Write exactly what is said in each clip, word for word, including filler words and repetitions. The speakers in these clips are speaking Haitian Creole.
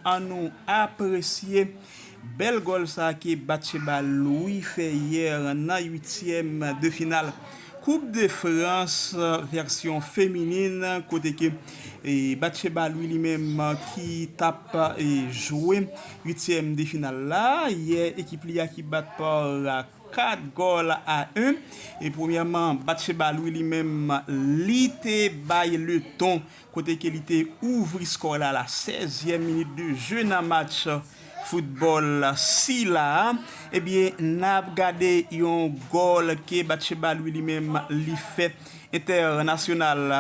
Ann nou apresye bèl gòl sa ke Batcheba Louis fè yè nan uityèm de final Coupe de France vèsyon feminin, kote ke e, Batcheba Louis li menm ki t ap e, jwe uityèm de final la. Yè ekip li a ki bat pa kat gòl a en. E premyèman, Batcheba Louis li menm li te bay le ton kote ke li te ouvri skò la la sèzyèm minit de je nan match foutbòl sila a. Ebyen, n ap gade yon gòl ke Batcheba Louis li menm li fè entènasyonal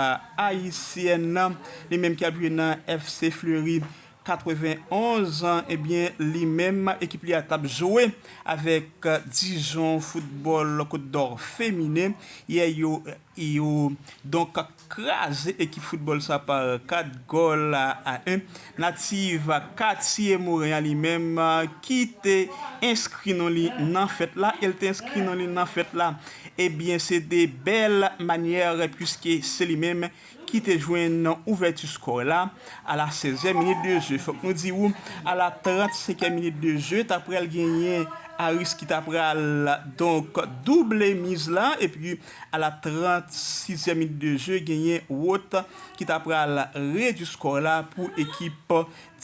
ayisyèn nan, li menm ki ap jwe nan F C Fleury katrevenonz, ebyen, li menm, ekip li a t ap jwe avèk Dijon Football Côte d'Or feminen. Yè yo, yo, donk, kraze ekip foutbòl sa pa kat gòl a en. Native Katye Moren an li menm, ki te enskri non li nan fèt la, e l te enskri non li nan fèt la. Ebyen, se de bèl manyè, piske se li menm ki te jwenn ouvèti skò la a la sèzyèm minit de je. Fòk nou di w, a la trannsenkyèm minit de je, ta pral genyen Aris ki ta pral, donk, double miz la, epi a la trannsizyèm minit de je, genyen Wot ki ta pral redui skò la pou ekip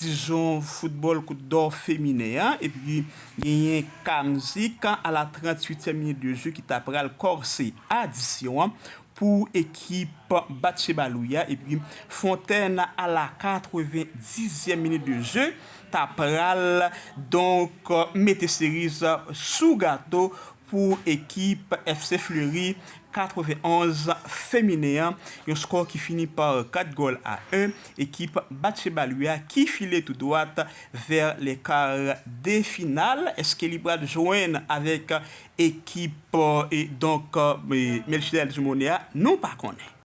Dijon Football Côte d'Or feminen an, epi genyen Kamzik a la tranntuityèm minit de je ki ta pral kòse adisyon an pou ekip Batcheba Louis a, epi Fontaine a la katrevendizyèm minit de je ta pral, donk, mete seriz sou gato pou ekip F C Fleury katrevenonz feminen an, yon skò ki fini pa kat gòl a en, ekip Batcheba Louis a ki file tou dwat vè le kar de final. Èske li pral jwenn avèk ekip, e, donk, e, Melchidel Dumornay a? Nou pa konnen.